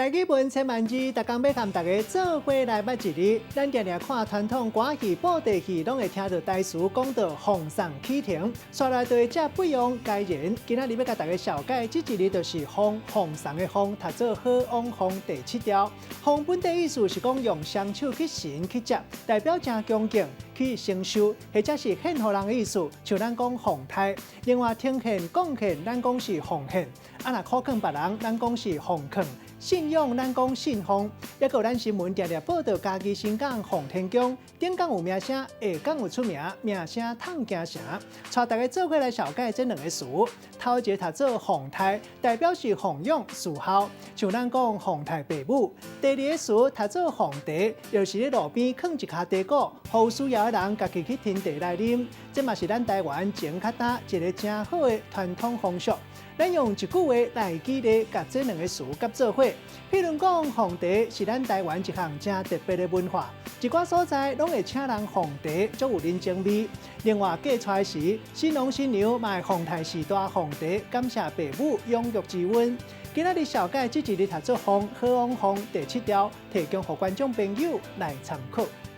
台語文千萬字，逐工欲佮大家做伙來捌一字。咱定定看傳統歌戲、布袋戲，攏會聽著台詞講著奉送啟程，紲來就會食費用該人。今仔日欲共大家紹介，這一字就是奉，奉送的奉，讀做好往奉第七調。奉本底意思是講用雙手去承去接，代表誠恭敬去承受，或者是獻予人的意思。像咱講奉刣。另外，呈獻貢獻，咱講是奉獻。啊，若苦勸別人，咱講是奉勸。信仰咱講信奉，抑閣有咱新聞定定報導嘉義新港奉天宮，頂港有名聲，下港有出名，名聲溏京城。帶大家做伙來紹介這兩個詞，頭一个讀做奉刣，代表是奉養侍候，像咱講奉刣爸母。第二个詞讀做奉茶，就是佇路邊囥一跤茶果，予有需要的人家己去添茶來啉。這嘛是咱台灣前較早一个誠好的傳統風俗。咱用一句話來舉例，共這兩个詞結做伙。譬如講，奉茶是咱台灣一項誠特別的文化，一寡所在攏會請人奉茶，足有人情味。另外，嫁娶時，新郎新娘嘛會奉刣序大奉茶，感謝爸母養育之恩。今仔日紹介這一字讀做奉，好往奉第七調，提供予觀眾朋友來參考。